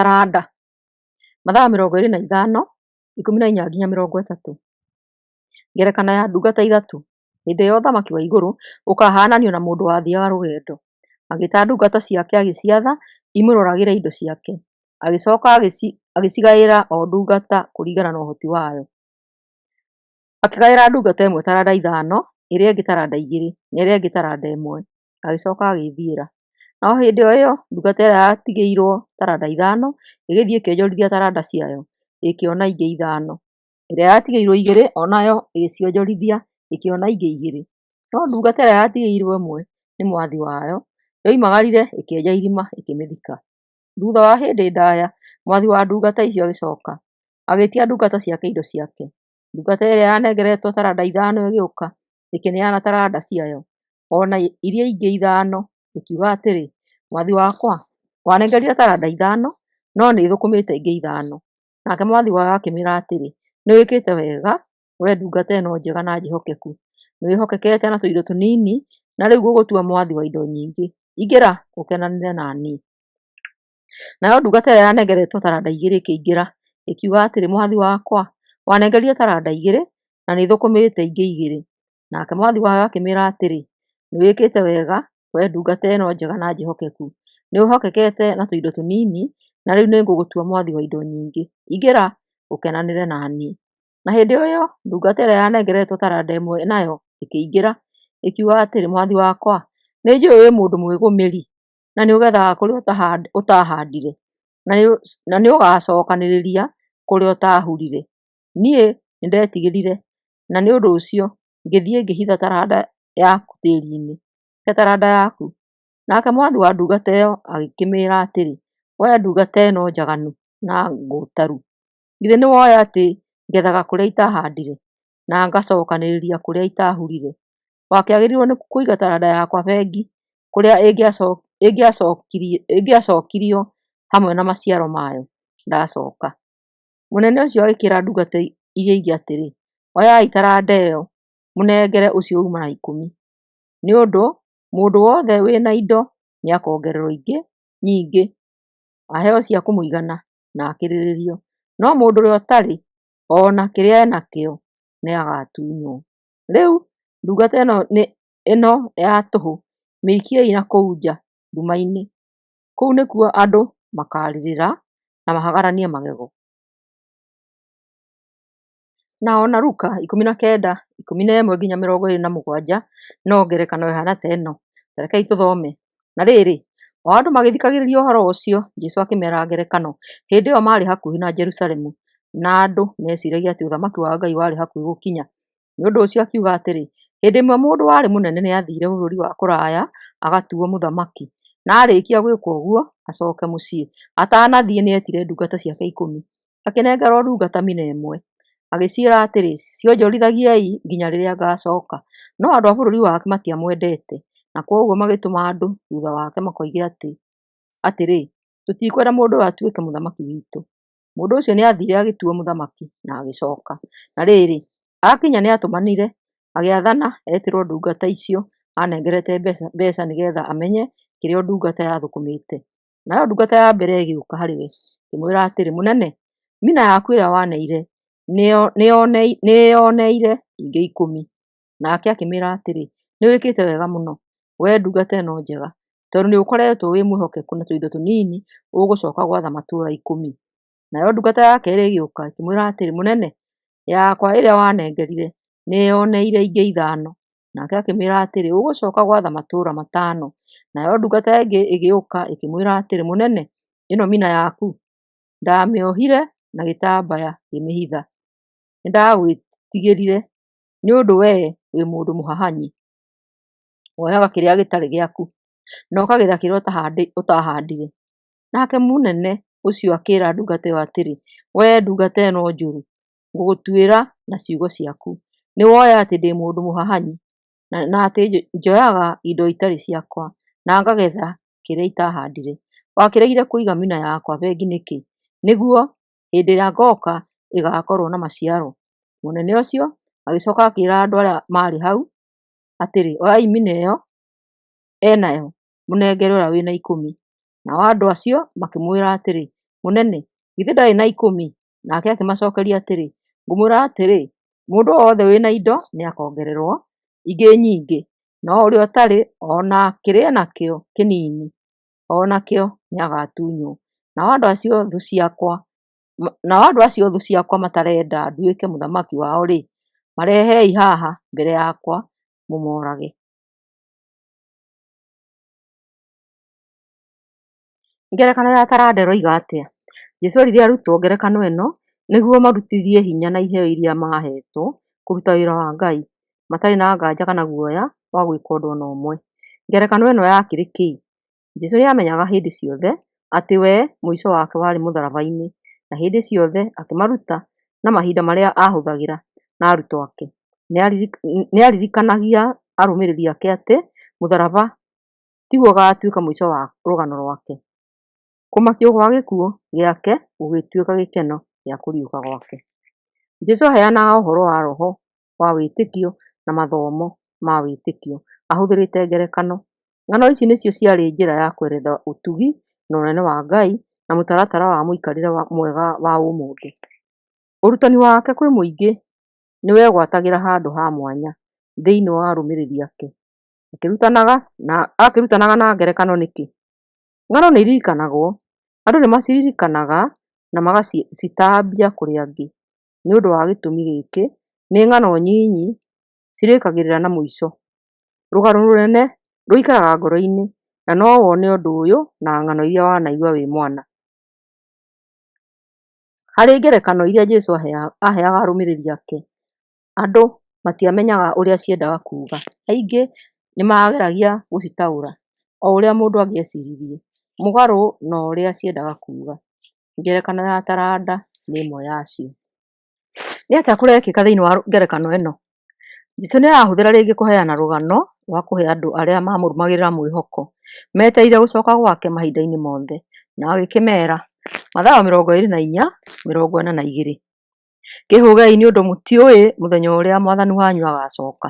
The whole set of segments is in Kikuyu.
Taranda Mathaa 25, 18-30. Ngerekano ya ndungata ithatũ. Hĩndĩ ĩyo ũthamaki wa igũrũ ũkaahaananio na mũndũ wathiiaga rũgendo. Agĩĩta ndungata ciake, agĩciatha imũroragĩre indo ciake. Agĩcooka agĩcigaĩra o ndungata kũringana na ũhoti wayo. Akĩgaĩra ndungata ĩmwe taranda ithano, ĩrĩa ĩngĩ taranda igĩrĩ, na ĩrĩa ĩngĩ taranda ĩmwe, agĩcooka agĩĩthiĩra. Na o hĩndĩ o ĩyo, ndungata ĩrĩa yatigĩirwo taranda ithano ĩgĩthiĩ ĩkĩonjorithia taranda ciayo, ĩkĩona ingĩ ithano. Ĩrĩa yatigĩirwo igĩrĩ o nayo ĩgĩcionjorithia, ĩkĩona ingĩ igĩrĩ. No ndungata ĩrĩa yatigĩirwo ĩmwe nĩ mwathi wayo yoimagarire, ĩkĩenja irima, ĩkĩmĩthika. Thuutha wa hĩndĩ ndaaya, mwathi wa ndungata icio agĩcooka, agĩĩtia ndungata ciake indo ciake. Ndungata ĩrĩa yanengeretwo taranda ithano ĩgĩũka, ĩkĩneana taranda ciayo, o na iria ingĩ ithano, ĩkiuga atĩrĩ, 'Mwathi wakwa, wanengerire taranda ithano, no nĩthũkũmĩte ingĩ ithano.' Nake mwathi wayo akĩmĩĩra atĩrĩ, 'Nĩwĩkĩte wega, wee ndungata ĩno njega na njĩhokeku! Nĩwĩhokekete na tũindo tũnini, na rĩu ngũgũtua mwathi wa indo nyingĩ. Ingĩra ũkenanĩre na niĩ.' Nayo ndungata ĩrĩa yanengeretwo taranda igĩrĩ ĩkĩingĩra, ĩkiuga atĩrĩ, 'Mwathi wakwa, wanengerire taranda igĩrĩ, na nĩthũkũmĩte ingĩ igĩrĩ.' Nake mwathi wayo akĩmĩĩra atĩrĩ, 'Nĩwĩkĩte wega, wee ndungata ĩno njega na njĩhokeku! Nĩwĩhokekete na tũindo tũnini, na rĩu nĩngũgũtua mwathi wa indo nyingĩ. Ingĩra ũkenanĩre na niĩ.' Na hĩndĩ o ĩyo, ndungata ĩrĩa yanengeretwo taranda ĩmwe nayo ĩkĩingĩra, ĩkiuga atĩrĩ, 'Mwathi wakwa, nĩnjũũĩ wĩ mũndũ mwĩgũmĩri, na nĩũgethaga kũrĩa ũtaahandire, na nĩũgacookanĩrĩria kũrĩa ũtaahurire. Niĩ nĩndetigĩrire, na nĩ ũndũ ũcio ngĩthiĩ ngĩhitha taranda yaku tĩĩri-inĩ. Te taranda yaku.' Nake mwathi wa ndungata ĩyo akĩmĩĩra atĩrĩ, 'Wee ndungata ĩno njaganu na ngũũtaru, githĩ nĩwooĩ atĩ ngethaga kũrĩa itaahandire, na ngacookanĩrĩria kũrĩa itaahurire? Wakĩagĩrĩirwo nĩ kũiga taranda yakwa bengi, kũrĩa ĩngĩacookirio hamwe na maciaro mayo ndacooka. Mũnene ũcio agĩkĩĩra ndungata iria ingĩ atĩrĩ, 'Oyai taranda ĩyo mũnengere ũcio uuma na ikũmi, nĩ ũndũ mũndũ wothe wĩ na indo nĩakongererwo ingĩ nyingĩ, aheo cia kũmũigana na akĩrĩrĩrio, no mũndũ ũrĩa ũtarĩ, o na kĩrĩa e nakĩo nĩagatunywo. Rĩu ndungata ĩno ya tũhũ mĩikiei na kũu nja nduma-inĩ, kũu nĩkuo andũ makarĩrĩra na mahagaranie magego.' Na o na Luka 19:11-27 no ngerekano ĩhaana ta ĩno. Ta rekei tũthome. Na rĩrĩ, o andũ magĩthikagĩrĩria ũhoro ũcio, Jesũ akĩmeera ngerekano. Hĩndĩ ĩyo maarĩ hakuhĩ na Jerusalemu, na andũ meeciragia atĩ ũthamaki wa Ngai warĩ hakuhĩ gũkinya. Nĩ ũndũ ũcio akiuga atĩrĩ, Hĩndĩ ĩmwe mũndũ warĩ mũnene nĩathiire bũrũri wa kũraya agatuuo mũthamaki, na aarĩkia gwĩka ũguo, acooke mũciĩ. Atanathiĩ, nĩetire ndungata ciake ikũmi, akĩnengera o ndungata mina ĩmwe, agĩciĩra atĩrĩ, 'Cionjorithagiei nginya rĩrĩa ngaacooka.' No andũ a bũrũri wake matiamwendete, na kwoguo magĩtũma andũ thuutha wake makoige atĩrĩ, 'Tũtikwenda mũndũ ũyũ atuĩke mũthamaki witũ.' Mũndũ ũcio nĩathiire agĩtuuo mũthamaki, na agĩcooka. Na rĩrĩ, aakinya nĩatũmanire, agĩathana etĩrwo ndungata icio aanengerete mbeeca nĩgeetha amenye kĩrĩa o ndungata yathũkũmĩte. Nayo ndungata ya mbere ĩgĩũka harĩ we, ĩkĩmwĩra atĩrĩ, 'Mũnene, mina yaku ĩrĩa waneire nĩĩyoneire ingĩ ikũmi.' Nake akĩmĩĩra atĩrĩ, 'Nĩwĩkĩte wega mũno, wee ndungata ĩno njega! Tondũ nĩũkoretwo wĩ mwĩhokeku na tũindo tũnini, ũgũcooka gwatha matũũra ikũmi.' Nayo ndungata ya keerĩ ĩgĩũka, ĩkĩmwĩra atĩrĩ, 'Mũnene, yakwa ĩrĩa wanengerire nĩĩyoneire ingĩ ithano.' Nake akĩmĩĩra atĩrĩ, 'Ũgũcooka gwatha matũũra matano.' Nayo ndungata ĩngĩ ĩgĩũka, ĩkĩmwĩra atĩrĩ, 'Mũnene, ĩno mina yaku, ndaamĩohire na gĩtambaya ngĩmĩhitha. Nĩndagwĩtigĩrire, nĩ ũndũ wee wĩ mũndũ mũhahanyi; woyaga kĩrĩa gĩtarĩ gĩaku, na ũkagetha kĩrĩa ũtaahandire.' Nake mũnene ũcio akĩĩra ndungata ĩyo atĩrĩ, 'Wee ndungata ĩno njũru, ngũgũtuĩra na ciugo ciaku. Nĩwooĩ atĩ ndĩ mũndũ mũhahanyi, na atĩ njoyaga indo itarĩ ciakwa, na ngagetha kĩrĩa itaahandire. Wakĩregire kũiga mina yakwa bengi nĩkĩ, nĩguo hĩndĩ ĩrĩa ngooka ĩgaakorwo na maciaro?' Mũnene ũcio agĩcooka akĩĩra andũ arĩa maarĩ hau atĩrĩ, 'Oyai mina ĩyo e nayo mũnengere ũrĩa wĩ na ikũmi.' Nao andũ acio makĩmwĩra atĩrĩ, 'Mũnene, githĩ ndarĩ na 10?' Nake akĩmacookeria atĩrĩ, 'Ngũmwĩra atĩrĩ, mũndũ o wothe wĩ na indo nĩakongererũo ingĩ nyingĩ, no ũrĩa ũtarĩ, o na kĩrĩa enakĩo kĩnini o nakĩo nĩagatunywo. Nao andũ acio thũ ciakwa matarenda nduĩke mũthamaki wao-rĩ, marehei haha mbere yakwa mũmoorage. Ngerekano ya taranda ĩroiga atĩa? Jesũ erire arutwo ngerekano ĩno nĩguo marutithie hinya na iheo iria mahetwo kũruta wĩra wa Ngai, matarĩ na nganja kana guoya wa gwĩka ũndũ ona ũmwe. Ngerekano ĩno yakĩrĩ kĩĩ? Jesũ nĩamenyaga hĩndĩ ciothe atĩ we mũico wake warĩ mũtharaba-inĩ, na hĩndĩ ciothe akĩmaruta na mahinda marĩa ahũthagĩra na arutwo ake, nĩaririkanagia arũmĩrĩri ake atĩ mũtharaba tiguo ũgatuĩka mũico wa rũgano rwake. Kũmakio gwa gĩkuũ gĩake gũgĩtuĩka gĩkeno gĩa kũriũka gwake. Jesũ aheanaga ũhoro wa roho wa wĩtĩkio na mathomo ma wĩtĩkio ahũthĩrĩte ngerekano. Ng'ano ici nĩcio ciarĩ njĩra ya kũeretha ũtugi na ũnene wa Ngai na mũtaratara wa mũikarĩre mwega wa ũmũndũ. Ũrutani wake kwĩ mũingĩ nĩwegwatagĩra handũ ha mwanya thĩinĩ wa arũmĩrĩri ake. Akĩrutanaga na ngerekano nĩkĩ? Ng'ano nĩ iririkanagwo, andũ nĩmaciririkanaga na magacitambia kũrĩ angĩ. Nĩ ũndũ wa gĩtũmi gĩkĩ, nĩ ng'ano nyinyi cirĩkagĩrĩra na mũico. Rũgano rũnene rũikaraga ngoro-inĩ na no wone ũndũ ũyũ na ng'ano iria wanaigua wĩ mwana. Harĩ ngerekano iria Jesũ aheaga arũmĩrĩri ake, andũ matiamenyaga ũrĩa ciendaga kuuga. Aingĩ nĩmageragia gũcitaũra o ũrĩa mũndũ angĩeciririe, mũgarũ na ũrĩa ciendaga kuuga. Ngerekano ya taranda nĩ ĩmwe yacio. Nĩ atĩa kũrekĩka thĩinĩ wa ngerekano ĩno? Jesũ nĩarahũthĩra rĩngĩ kũheana rũgano rwa kũhe andũ arĩa mamũrũmagĩrĩra mwĩhoko, metereire gũcoka gwake mahinda-inĩ mothe, na agĩkĩmera Mathayo 24:42, Kĩĩhũgei nĩ ũndũ mũtiũĩ mũthenya ũrĩa Mwathani wanyu agaacoka.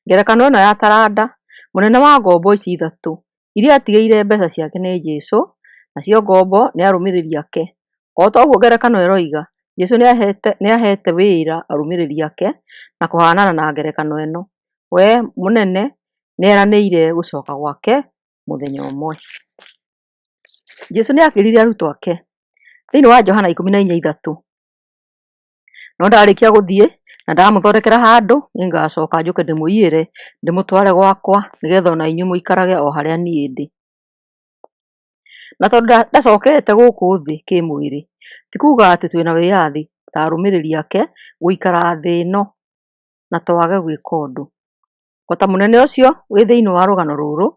Ngerekano ĩno ya taranda, mũnene wa ngombo ici ithatũ iria atigĩire mbeca ciake nĩ Jesũ, nacio ngombo nĩ arũmĩrĩri ake. O ta ũguo ngerekano ĩroiga, Jesũ nĩahete wĩra arũmĩrĩri ake na kũhanana na ngerekano ĩno, we mũnene nĩeranĩire gũcoka gwake mũthenya ũmwe. Jesũ nĩakĩrire arutwo ake thĩinĩ wa Johana 14:3, no ndarĩkia gũthiĩ na ndamũthondekera handũ, nĩngacoka njũke ndĩmũiyĩre ndĩmũtware gwakwa, nĩgetha o na inyuĩ mũikarage o harĩa niĩ ndĩ. Na tondũ ndacokete gũkũ thĩ kĩmwĩrĩ, ti kuuga atĩ twĩna wĩyathi ta arũmĩrĩri ake gũikara thĩ ĩno na twage gwĩka ũndũ. O ta mũnene ũcio wĩ thĩinĩ wa rũgano rũrũ,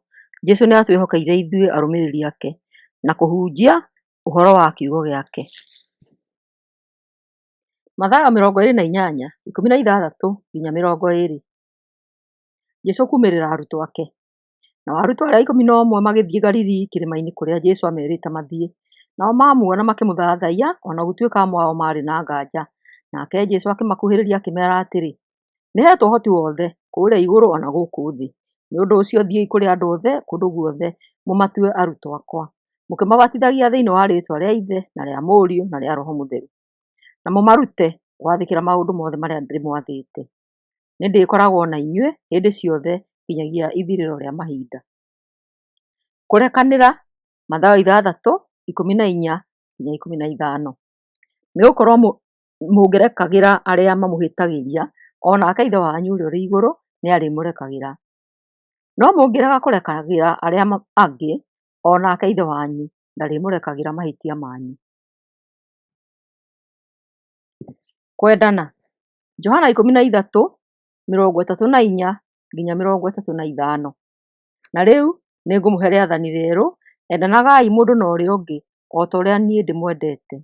Jesũ nĩatwĩhokeire ithuĩ arũmĩrĩri ake na kũhunjia ũhoro wa kiugo gĩake. Mathayo 28:16-20. Jesũ kuumĩrĩra arutwo ake. Nao arutwo arĩa 11 magĩthiĩ Galili kĩrĩma-inĩ kũrĩa Jesũ aamerĩte mathiĩ. Nao mamuona makĩmũthathaiya, o na gũtuĩka amwe ao maarĩ na nganja. Nake Jesũ akĩmakuhĩrĩria akĩmeera atĩrĩ, Nĩheetwo ũhoti wothe kũrĩa igũrũ o na gũkũ thĩ. Nĩ ũndũ ũcio thiĩi kũrĩ andũ othe kũndũ guothe mũmatue arutwo akwa, mũkĩmabatithagia thĩinĩ wa rĩĩtwa rĩa Ithe na rĩa Mũriũ na rĩa Roho Mũtheru, na mũmarute gwathĩkĩra maũndũ mothe marĩa ndĩmwathĩte. Nĩndĩkoragwo na inyuĩ hĩndĩ ciothe nginyagia ithirĩro rĩa mahinda. Kũrekanĩra Mathayo 6:14-15. Nĩgũkorwo mũngĩrekagĩra arĩa mamũhĩtagĩria, o nake Ithe wanyu ũrĩa ũrĩ igũrũ nĩarĩmũrekagĩra. No mũngĩrega kũrekagĩra arĩa angĩ, o nake Ithe wanyu ndarĩmũrekagĩra mahĩtia manyu. Kwendana Johana 13:34-35. Na rĩu nĩngũmũhe rĩathani rĩerũ, endanagai mũndũ na ũrĩa ũngĩ, o ta ũrĩa niĩ ndĩmwendete,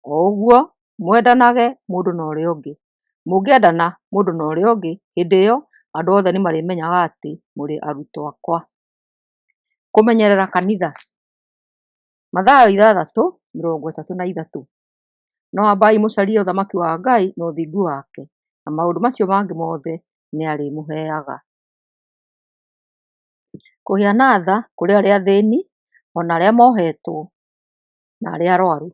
o ũguo mwendanage mũndũ na ũrĩa ũngĩ. Mũngĩendana mũndũ na ũrĩa ũngĩ, hĩndĩ ĩyo andũ othe nĩmarĩmenyaga atĩ mũrĩ arutwo akwa. Kũmenyerera kanitha Mathayo 6:33. No ambai mũcarie ũthamaki wa Ngai na ũthingu wake, na maũndũ macio mangĩ mothe nĩarĩmũheaga. Kũgĩa na tha kũrĩ arĩa athĩni, o na arĩa mohetwo, na arĩa arũaru.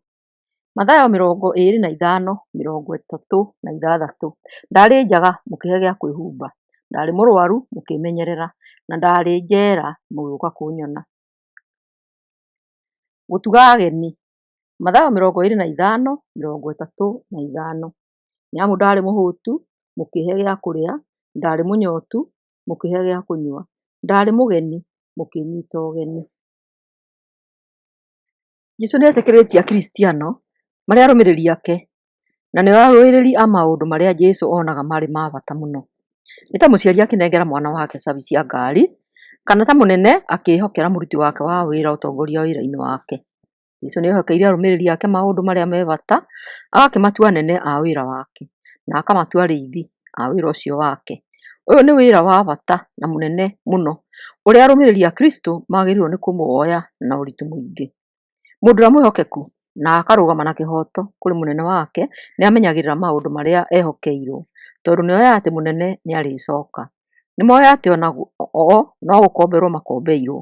Mathayo 25:36. Ndaarĩ njaga, mũkĩĩhe gĩa kwĩhumba; ndaarĩ mũrũaru, mũkĩĩmenyerera; na ndaarĩ njeera, mũgĩũka kũnyona. Gũtuga ageni. Mathayo 25:35. Nĩ amu ndaarĩ mũhũtu, mũkĩĩhe gĩa kũrĩa; ndaarĩ mũnyootu, mũkĩĩhe gĩa kũnyua; ndaarĩ mũgeni, mũkĩĩnyiita ũgeni. Jesũ nĩetĩkĩrĩtie Akristiano marĩ arũmĩrĩri ake na nĩo arũĩrĩri a maũndũ marĩa Jesũ onaga marĩ ma bata mũno. Nĩ ta mũciari akĩnengera mwana wake cabi cia ngari, kana ta mũnene akĩĩhokera mũruti wake wa wĩra ũtongoria wĩra-inĩ wake. Jesũ nĩehokeire arũmĩrĩri ake maũndũ marĩa me bata, agakĩmatua anene a wĩra wake, na akamatua arĩithi a wĩra ũcio wake. Ũyũ nĩ wĩra wa bata na mũnene mũno ũrĩa arũmĩrĩri a Kristo magĩrĩirwo nĩ kũwoya na ũritũ mũingĩ. Mũndũ ũrĩa mwĩhokeku na akarũgama na kĩhooto kũrĩ mũnene wake nĩamenyagĩrĩra maũndũ marĩa ehokeirwo tondũ nĩoĩ atĩ mũnene nĩarĩcoka. Nĩmoĩ atĩ o nao no gũkomberwo makombeirwo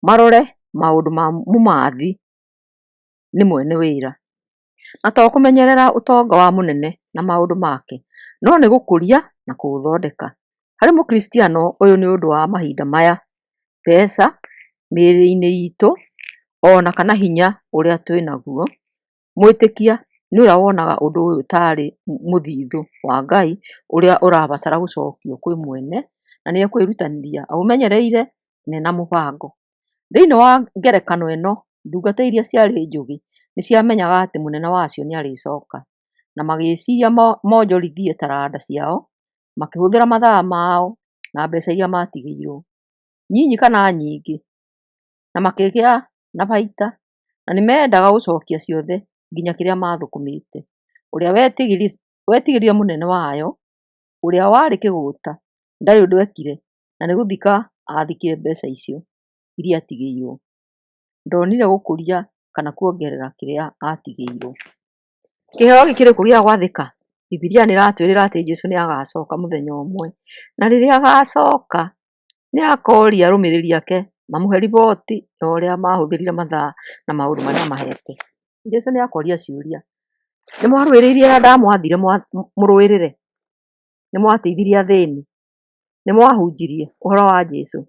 marore maũndũ ma mũmathi nĩ mwene wĩra. Na to kũmenyerera ũtonga wa mũnene na maũndũ make, no nĩ gũkũria na kũũthondeka. Harĩ mũkristiano ũyũ nĩ ũndũ wa mahinda maya, mbeca, mĩĩrĩ-inĩ itũ ona kana hinya ũrĩa twĩnaguo. Mwĩtĩkia nĩ ũrĩa wonaga ũndũ ũyũ tarĩ mũthithũ wa Ngai ũrĩa ũrabatara gũcokio kwĩ mwene na nĩekwĩrutanĩria aũmenyereire na ena mũbango. Thĩinĩ wa ngerekano ĩno, ndungata iria ciarĩ njũgĩ nĩ ciamenyaga atĩ mũnene wacio nĩarĩcoka, na magĩciria monjorithie taranda ciao makĩhũthĩra mathaa mao na mbeca iria matigĩirwo, nyinyi kana nyingĩ, na makĩgĩa na baita, na nĩmendaga gũcokia ciothe nginya kĩrĩa mathũkũmĩte. Ũrĩa wetigĩrire mũnene wayo, ũrĩa warĩ kĩgũta, ndarĩ ũndũ ekire na nĩ gũthika athikire mbeca icio iria atigĩirwo. Ndonire gũkũria kana kuongerera kĩrĩa atigĩirwo. Kĩheo gĩkĩrĩ kũ gĩa gwathĩka? Bibilia nĩĩratwĩrĩra atĩ Jesũ nĩagacoka mũthenya ũmwe, na rĩrĩa agacoka nĩakoria arũmĩrĩri ake mamũhe riboti ya ũrĩa mahũthĩrire mathaa na maũndũ marĩa amahete. Jesũ nĩakoria ciũria, nĩmwarũĩrĩire arĩa ndamwathire mũrũĩrĩre? Nĩmwateithirie athĩni? Nĩmwahunjirie ũhoro wa Jesũ,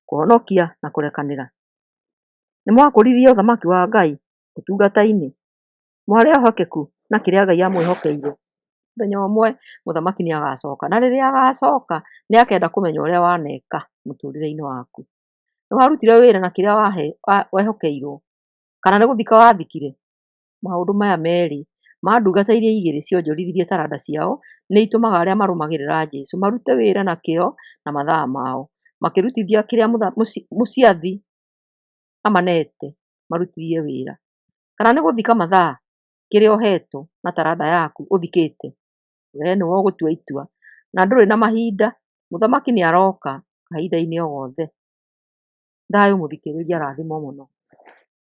kũhonokia na kũrekanĩra? Nĩmwakũririe ũthamaki wa Ngai ũtungata-inĩ? Mwarĩ ehokeku na kĩrĩa Ngai amwĩhokeire? Mũthenya ũmwe mũthamaki nĩagacoka, na rĩrĩa agacoka nĩakenda kũmenya ũrĩa waneka mũtũrĩre-inĩ waku. Nĩwarutire wĩra na kĩrĩa wehokeirwo kana nĩ gũthika wathikire? Maũndũ maya merĩ ma ndungata iria igĩrĩ cionjorithirie taranda ciao nĩ itũmaga arĩa marũmagĩrĩra Jesũ marute wĩra na kĩyo na mathaa mao, makĩrutithia kĩrĩa mũciathi amanete marutithie wĩra. Kana nĩ gũthika mathaa kĩrĩa ũhetwo na taranda yaku ũthikĩte? We nĩwe ũgũtua itua na ndũrĩ na mahinda, mũthamaki nĩaroka kahinda-inĩ o gothe. Thayũ mũthikĩrĩria, rathimwo mũno.